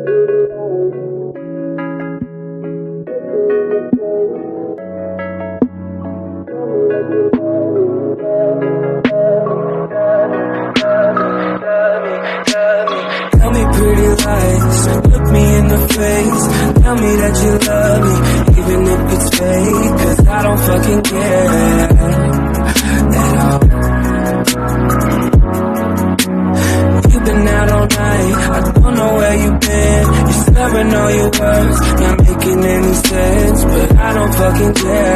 Tell me pretty lies, look me in the face. Tell me that you love me, even if it's fake. Cause I don't fucking care at all. You've been out all night, I don't know where you've been. You're slurring all your words, not making any sense. But I don't fucking care.